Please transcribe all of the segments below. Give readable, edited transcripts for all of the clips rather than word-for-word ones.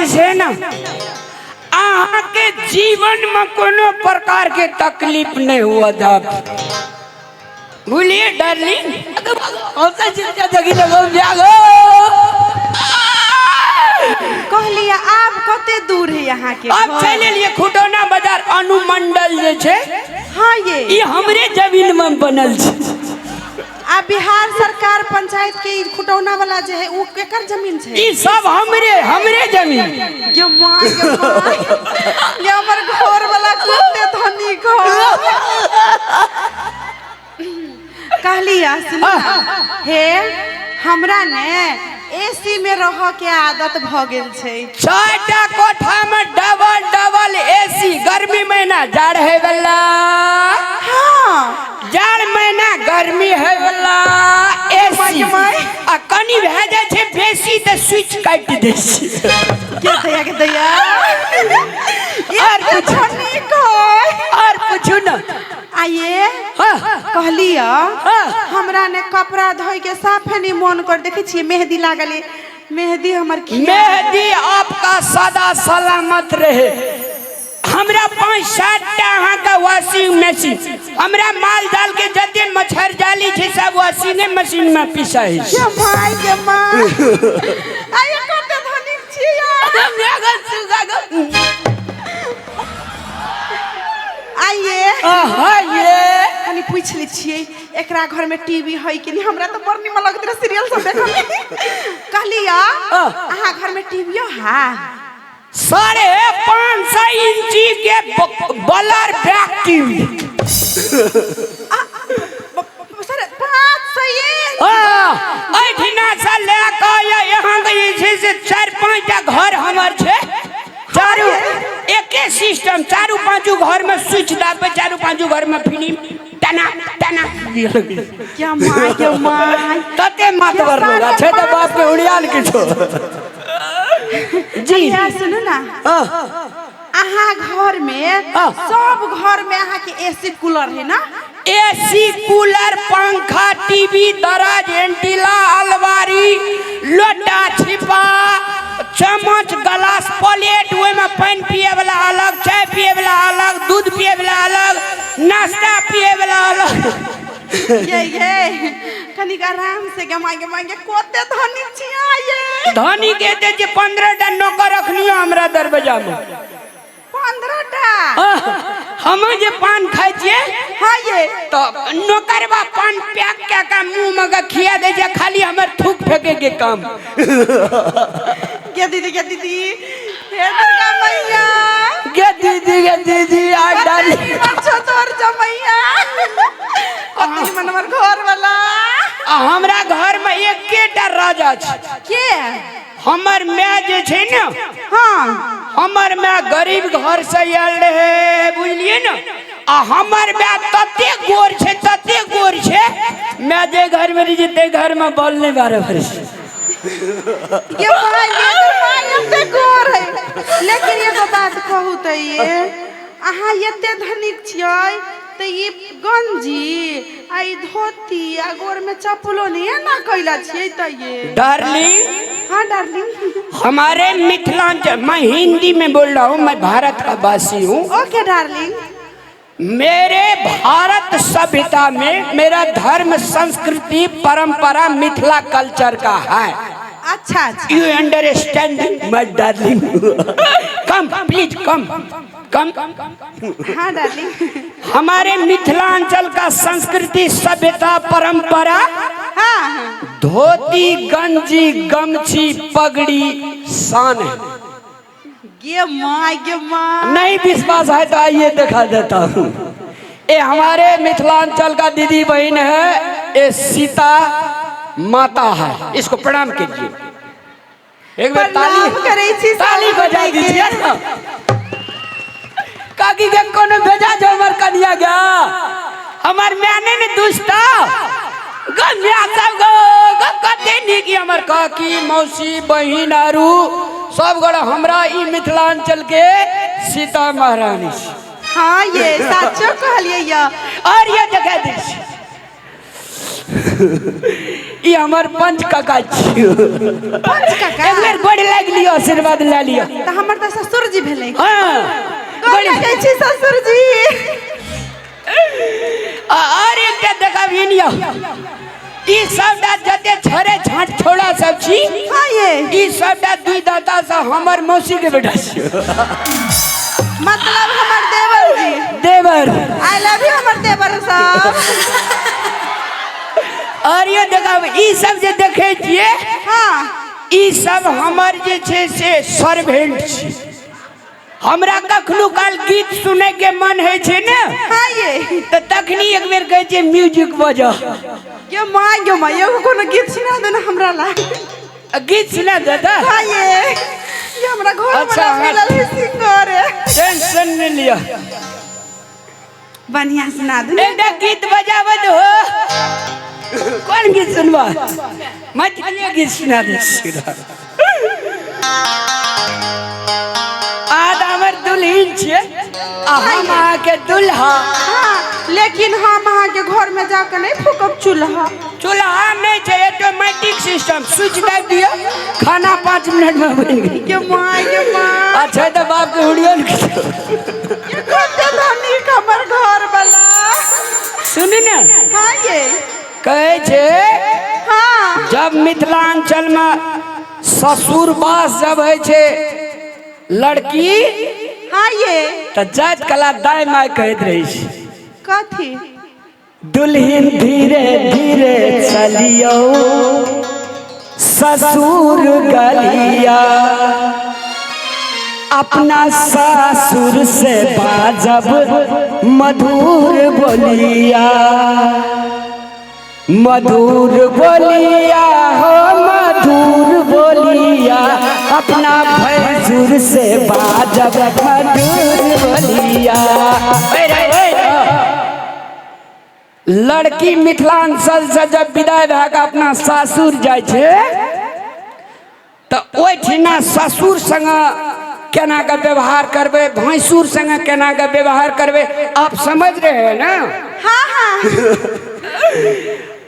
जे छै ने अहाँके जीवन में कोनो प्रकार के तकलीफ नहीं हुआ था। बुझलिए डार्लिंग? कहलिए आब कते दूर है यहाँ के? अब चलि एलिए खुटौना बाजार अनुमंडल जे छै। हाँ ये। ई हमरे जमीन में बनल छै। आ बिहार सरकार पंचायत के ई खुटौना वाला जे है, उ केकर जमीन छै? ई सब हमरे हमरे जमीन। गे माँ, गे माँ, गे हमर घर वाला कते धनी घर। कहली सुन हे, हमरा ने एसी में रह के आदत भ गेल छै। छटा कोठा में डबल डबल एसी, गर्मी महीना जाड़ है वाला। जाड़ महीना गर्मी है वाला एसी। आ कनी भए जाइ छै बेसी तऽ स्विच काटि दै छै। के दैया, के दैया। और कुछ? धनी घर। और पूछू न। आइए। कहलिय। हमरा ने कपड़ा धोइ के साफे नहीं मन कर। देखै छियै मेहदी लागल है, मेहदी हमर मेहदी आपका सदा सलामत रहे। हमरा पाँच सात टा अहाँके वॉशिंग मशीन, हमरा माल जाल के जते मच्छर जाली छै सब वॉशिंगे मशीन में पिसाइ छै। के माय, के माय, आइए, कते धनिक छियै। आइए। आहा ये। कनी पूछि लै छियै एकरा घर में टीवी है कि नहीं। हमरा तऽ बड़ निमन लगैत रहे सीरियल सब देखऽ में। कहलियै, अहाँ घर में टीवीओ है? 550 इंची के बलर बैक टीवी। सर 500? एहिठिना से लए कऽ या यहाँ के जे छै से चारि पाँच टा घर हमर छै, चारू एके सिस्टम। चारू पाँचू घर में स्विच दाबबै, चारू पाँचू घर में फिल्म टना टना। क्या माय, के माय। तते मातबर लोग छै तऽ बाप के उड़ियाल किछो जी। या सुनू ना। अहाँ घर में सब घर में अहाँ के एसी कूलर है ना? एसी, कूलर, पंखा, टीवी, दराज, एंटीला, अलमारी, लोटा, छिपा, चम्मच, गलास, प्लेट, ओहिमे पानि पिए वाला अलग, चाय पिए वाला अलग, दूध पिए वाला अलग, नाश्ता पिए वाला अलग। ये ये कनिक आराम से। गे माय, गे माय, गे कते धनी छियै ये। धनी के दे जे 15 टा नौकर रखनियो हमरा दरवाजा में। 15 टा? हम जे पान खाइ छियै हाँ ये। तऽ नौकरबा पान पैक कए के मुंह में के खिया दै छै, खाली हमर थूक फेंके के काम। गे दीदी, गे दीदी, हे दुर्गा मैया। गे दीदी, गे दीदी, आ डाली। निमन छौ तोर जमैया, कते निमन हमर घर वाला। आ हमरा घर में एकेटा राजा छै। के? हमर माय जे छै ने। हमर माय गरीब घर से आयल रहे, बुझलिए ने? आ हमर माय तते गोर छै, तते गोर छै, माय जे घर में रही छै ते घर में बल नहीं बारे भरे छै। ये माय, ये तो माय एते गोर है, लेकिन एगो बात कहू तऽ ये अहाँ एते धनिक छियै तऽ ई गंजी आ ई धोती आ गोर में चप्पलो नहीं एना कैला छियै तऽ ये? डार्लिंग। हाँ डार्लिंग। हमारे मिथिलांचल, मैं हिंदी में बोल रहा हूँ, मैं भारत का वासी हूँ। Okay darling. मेरे भारत सभ्यता में मेरा धर्म, संस्कृति, परंपरा मिथिला कल्चर का है। अच्छा अच्छा। You understand, my darling? Come, please come, come. हाँ डार्लिंग। हमारे मिथिलांचल का संस्कृति, सभ्यता, परंपरा हाँ हाँ धोती, गंजी, गमछी, पगड़ी शान है। गे माँ, गे माँ। नहीं विश्वास है तो आइए, दिखा देता हूँ। ये हमारे मिथिलांचल का दीदी बहन है, ये सीता माता है, इसको प्रणाम कीजिए एक बार। ताली प्रणाम करै छी सब ताली बजा गोटे के। दीजिए ना। काकी के कोनो भेजा जो हमर कनिया गया, हमर माय ने ने दुष्टा गो, माय सब गो गो कते नीक ई हमर काकी, मौसी, बहिन आरू सब गोड़ा हमरा ई मिथिलांचल के सीता महारानी छी। हाँ ये साचो कहलिए या। और ये देखा दै छी, ई हमर पंच काका छियो। पंच काका? एक बेर गोड़ लागि लियो, आशीर्वाद लए लियो। तऽ हमर तऽ ससुर जी भेलै। हाँ। गोड़ लागै छी ससुर जी। और एकटा देखबिन यौ, ई सबटा जते छड़े छाँट छोड़ा सब छी। हाँ ये। ई सबटा दुई दाता से हमर मौसी के बेटा छी। मतलब हमर देवर जी। देवर। I love you हमर देवर सब। और ये देखब, ई सब जे देखे छियै। हाँ। ई सब हमर जे छै से सर्वेंट छी। हमरा कखनो काल गीत सुनै के मन होइ छै ने। हाँ ये। तऽ तखनी एक बेर कहै छै म्यूजिक बजाओ। गे माँ, गे माँ, एगो कोनो गीत सुना दे ना हमरा ला। गीत सुना दे तऽ? हाँ ये, ये हमरा घर अच्छा, वाला मिलल है सिंगर। टेंशन नहीं लिया। बढ़िया सुना दे। एकटा गीत बजाबे दो। कोन गीत सुनबा? मैथिली गीत सुना दे। आज हमर दुल्हन छियै आ हम अहाँके दुल्हा। हाँ, लेकिन हम अहाँके घर में जाके नहीं फूकब चूल्हा। चूल्हा नहीं छै, ऑटोमेटिक सिस्टम, स्विच दाबि दियौ, खाना 5 मिनट में बनि गेल। गे माँ, गे माँ। अच्छा तऽ बाप के हुड़ियो ने। ये कते धनिक हमर घर वाला। सुनू ने। हाँ ये। कहै छै। हाँ। जब मिथिलांचल में ससुर बास जब होइ छै लड़की। हाँ ये। तऽ जाइत कला दाय माय कहैत रहै छै। कथी? दुल्हन धीरे धीरे चलियो ससुर गलिया, अपना सासुर से बाजब मधुर बोलिया, मधुर बोलिया हो मधुर बोलिया, अपना भैंसुर से बाजब मधुर बोलिया। लड़की मिथिलांचल से जब विदाई भए कऽ अपना सासुर जाइ छै तऽ ओहिठिना ससुर संगे केना के व्यवहार करबै, भैंसुर संगे केना के व्यवहार करबै, आप समझ रहे हैं ना? हाँ हाँ।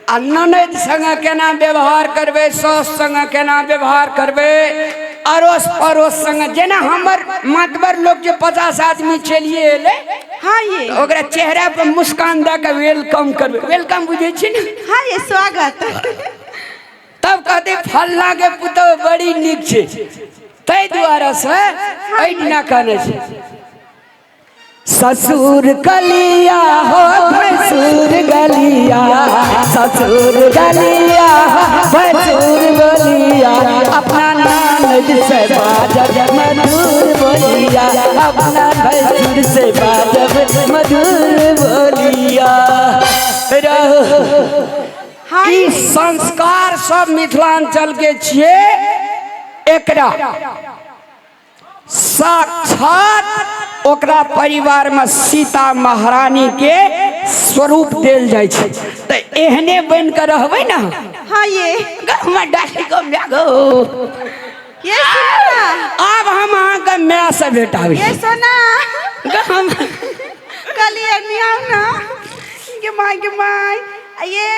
आ ननद संगे केना व्यवहार करबै, सास संगे केना व्यवहार करबै, अड़ोस पड़ोस संगे, जेना हमर मातबर लोग जे 50 आदमी चलिए एलै। हाँ ये। तऽ ओकरा चेहरा पर मुस्कान दऽ के welcome करबै। Welcome बुझै छी ने? हाँ ये, स्वागत। तब कहते फल्ला के पुतोह बड़ी नीक छै, ताहि दुआरे से एहिठिना कहने छै ससुर गलिया हो भैंसुर गलिया, ससुर गलिया हो भैंसुर गलिया, अपना ननद से बाजब मधुर बोलिया, अपना भैंसुर से बाजब मधुर बोलिया। रहो। हाँ ई ये। संस्कार सब मिथिलांचल के छियै। एकरा साक्षात ओकरा परिवार में सीता महारानी के स्वरूप देल जाइ छै, तऽ एहने बनि कऽ रहबै ने। हाँ ये। हमर डाली गो my go. ये सुनो ना। आब हम अहाँके my से भेटाबै। ये सोना। हम कलिए नियाउ ना। गे माय, गे माय, आ ये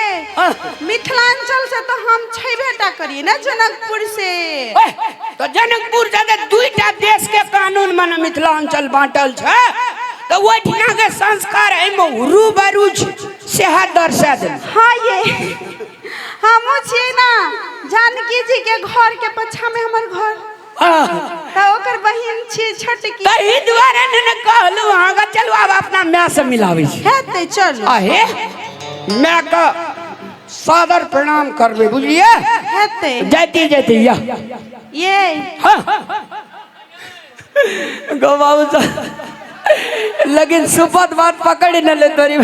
मिथिलांचल से तो हम छेबे करिए ना, जनकपुर से। ओए, तो जनकपुर से तऽ दुईटा देश के कानून में ने मिथिलांचल बांटल छै, तऽ ओहिठिना के संस्कार एहिमे रूबरू छै, सेहा दर्शा देल। हाँ ये, हमहूँ छियै ना जानकी जी के घर के पछा में हमर घर, तऽ ओकर बहिन छियै छोटकी। तही दुआरे ने ने कहलहुँ अहाँके, चलू आब अपना my से मिलाबै छी। हेतै, चलू। आहे my के सादर प्रणाम करबै, बुझलियै? हेतै। जाइते जाइते या। ये। हाँ गो बाबू साहब, लेकिन सुपत बात पकड़ न ले तोरी।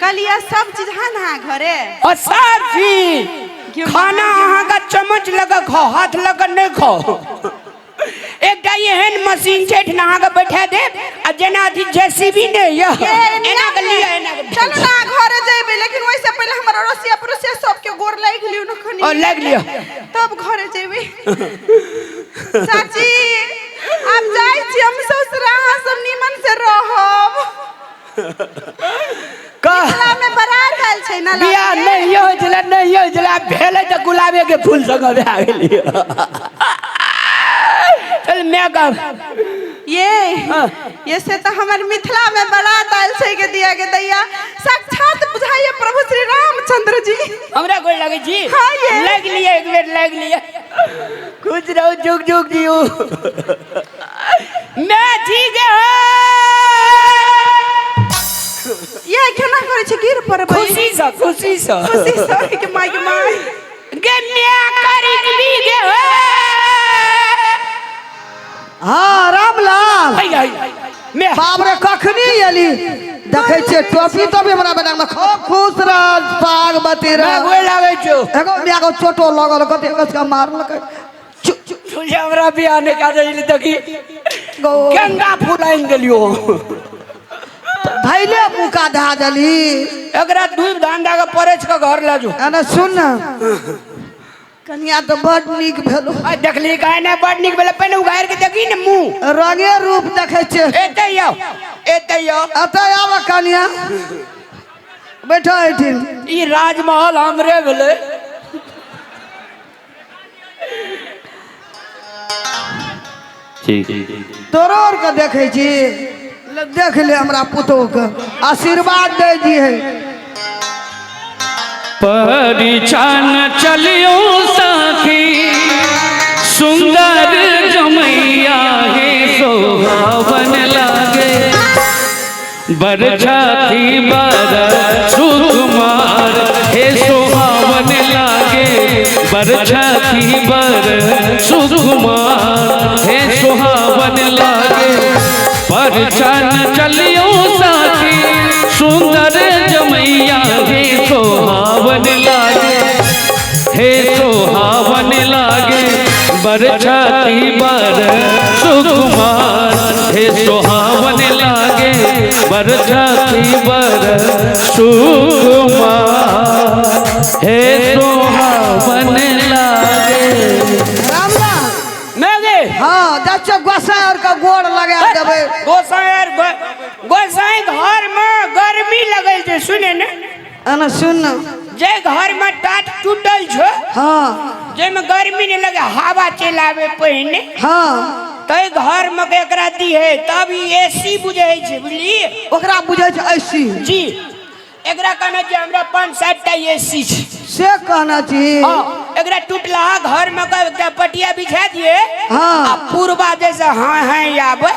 कहलियै सब चीज हाँ ना घरे? और सब चीज, खाना अहाँके चम्मच लऽ कऽ खाउ, हाथ लऽ कऽ नहि खाउ। एकटा एहन मशीन छै, एहिठिना अहाँके बैठा देब आ जेना अथी जेसीबी नहि यऽ, एना कऽ लिअ, एना कऽ। चलू ना घरे जेबै, लेकिन ओहिसँ पहिले हमर अड़ोसिया पड़ोसिया सबके गोर लागि लियौ ने खनी। ओ लागि लिअ। तब घरे जेबै। चाची, आब जाइ छी हम ससुरा, अहाँ सब नीमन से रहब। कह। मिथिला में बारात आयल। आयल छै ने बियाह लड़के? नहीं होइ छलै, नहीं होइ छलै, आब भेलै तऽ गुलाबे के फूल संगे भए गेलियै। चल मेकअप। ये हाँ। ये से तो हमर मिथिला में बारात आयल छै के दिया के दैया, साक्षात बुझाइए प्रभु श्री रामचंद्र जी। हमरा गोर लगै छी। हाँ, ये। लागि लिअ, एक बेर लागि लिअ। खुश रहू, जुग जुग जियू। मैं जी गे। ये केना करै छै, गिर पड़बै। खुशी से, खुशी से। खुशी से के माय के माय। गे मैं करी भी गे। हाँ रामलाल। है है मैं। बाप रे, कखनी एली? देखै छियै टोपी तोपी हमरा बेटा में। खूब खुश रह, पागवती रह। मैं गोर लागै छौ। एगो बिया के चोटो लगल, कते कस के मारलकै। चुप चुप। तुझे हमरा बियाह नहि कए देली, देखी। गो। गेंदा फूल आनि देलियो। धैले मुका धए देली। एकरा धूप धान दए के परैछ के घर लऽ जो। एने सुन ने, कनिया तऽ बड नीक भेलो। आ देखली काहे ने बड नीक भेलै? पहिने उघारि के देखी ने मुँह। रंगे रूप देखै छियै। एते आउ, एते आउ। एतऽ आब कनिया, बैठो एहिठिन। ई राजमहल हमरे भेलै। ठीक। तोरो आरके देखै छी। ले देख ले, हमरा पुतोहके आशीर्वाद दै दिहे। परिछन चलियो साखी सुंदर जमैया हे सोहावन लागे, बरछाती बर सुकुमार हे सोहावन लागे, बरछाती बर सुकुमार हे सोहावन लागे। परछन चलियो साथी सुंदर जमैया हे सोहावन लागे, हे सोहावन लागे, बरछाती बर सुकुमार हे सोहावन लागे, बरछाती बर सुकुमार हे सोहावन लागे। रामलाल। मैं गे। हाँ, जाइ छियै गोसाई आरके गोर लगा देबै। गोसाई आर गोसाई घर में गर्मी लगल छै, सुने ने। एने सुन ने। जे घर में टाट टूटल छै, जाहिमे गर्मी नहीं लगे, हवा चलि आवे पहिने, तै घर में के एकरा दी है तब ई एसी बुझै छै, बुझलियै? ओकरा बुझै छै ऐसी। जी, एकरा कहना छै हमरा 5-7 टा एसी छै। से कहना छी? हाँ, एकरा टूटलहा घर में के एकटा पटिया बिछा दिए आ पूर्वा जैसे हाँ हाँ आवे,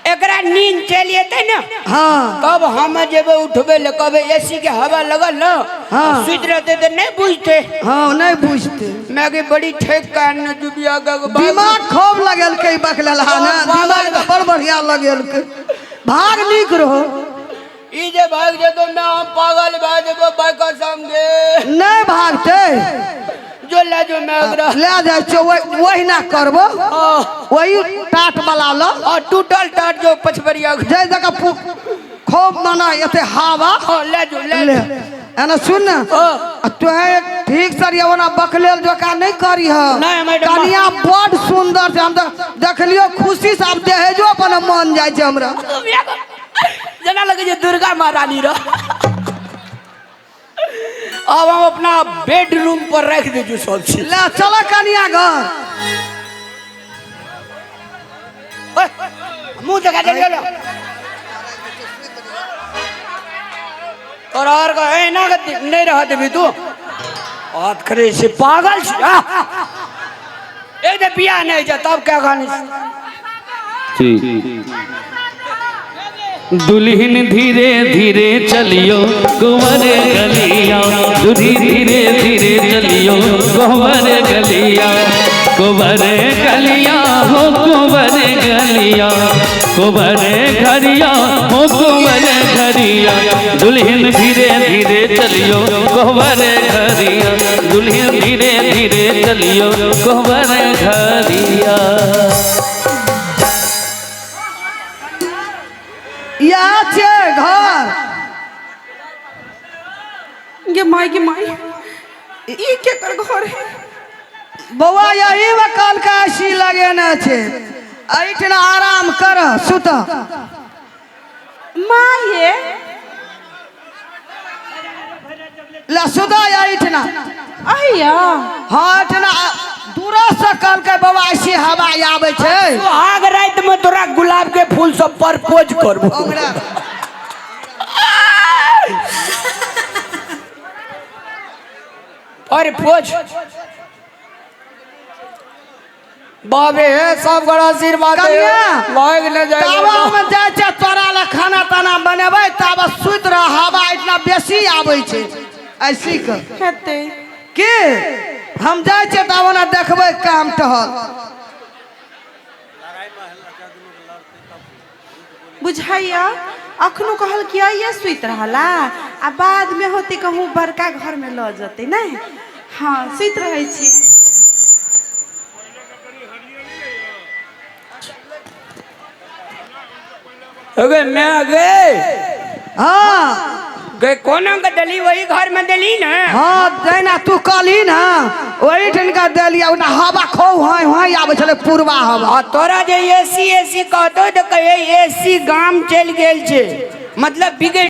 एकरा नींद चलि एतै ने, तब हम जेबै उठबै ले, कहबै एसी के हवा लगल ने। सुति रहते तऽ नहीं बुझते। हाँ, नहीं बुझते। मैं के बड़ी ठेक कान ने जुबिया के दिमाग खूब लगेलकै बकलेलहा ने। दिमाग तऽ बड़ बढ़िया लगेलकै। भाग नीक रहो। ई जे भाग जेतो मैं, हम पागल भए जेबो बाइ कसम गे। नहीं भागते। जो ले जो मैं ओकरा। ले जाइ छियै, वही ना करबो, वही टाट वाला ल। और टूटल टाट जो पछबरिया। जै जगह खूब मना एते हवा। हाँ, ले जो, ले ले। जो। एना सुन ने। आ तोहे ठीक सर ओना बकलेल जोका नहीं करी ह। नहीं, मैडम। कनिया बड़ सुंदर छै, हम तऽ देखलियो खुशी से आब दहेजो अपन मन जाइ छै हमरा। जेना लगे छै दुर्गा महारानी रह। अब हम अपना बेडरूम पर रख दे जो सब चीज। ले चल कनिया घर। ओए, मुंह देखा दे लो तोरा और का एना के नहीं रह देबी तू। बात करे से पागल छी। आ। एक दे बियाह नहीं जा तब क्या गानी। ठीक। दुल्हन धीरे धीरे चलियो कुंवर गलिया, दुल्हन धीरे धीरे चलियो कुंवर गलिया, कुंवर गलिया हो कुंवर गलिया, कुंवर घरिया हो कुंवर घरिया, दुल्हन धीरे धीरे चलियो कुंवर घरिया, दुल्हन धीरे धीरे चलियो कुंवर घरिया। इएह छै घर। गे माय गे माय, ई केकर घर है? बौआ, यही में कहलकै एसी लगेने छै, एहिठिना आराम कर, सुत। माँ ये। ले सुधा एहिठिना। अहिया? हाँ, एहिठिना दूरा से कहलकै बाबा ऐसी हवा आबै छै। सुहाग राति में तोरा गुलाब के फूल सब प्रपोज करबो। ओकरा प्रपोज बाबे हे सब बड़ा आशीर्वाद है। कन्या, भाग न जाए। ताबा हम जाइ छै तोरा लए खाना ताना बनेबै, ताबा सुति रह, हवा इतना बेसी आबै छै ऐसी के। हेतै। की हम जाइ छियै तब ओना देखबै काम टहल। बुझाइया अखनो कहल कि आइए सुति रहला आ बाद में होते कहूँ बड़का घर में लऽ जेतै नहि। हाँ, सुति रहै छी। अगे मैं गे। हाँ। गे कोना के देली? वही घर में देली ना? हाँ, जहिना तू कहली ना ओही ठिनका देलियै। ओना हवा खूब हाय हाय आबै छलै, पूर्वा हवा। आ तोरा जे एसी एसी कहतो तऽ कहे एसी गाम चलि गेल छै, मतलब बिगड़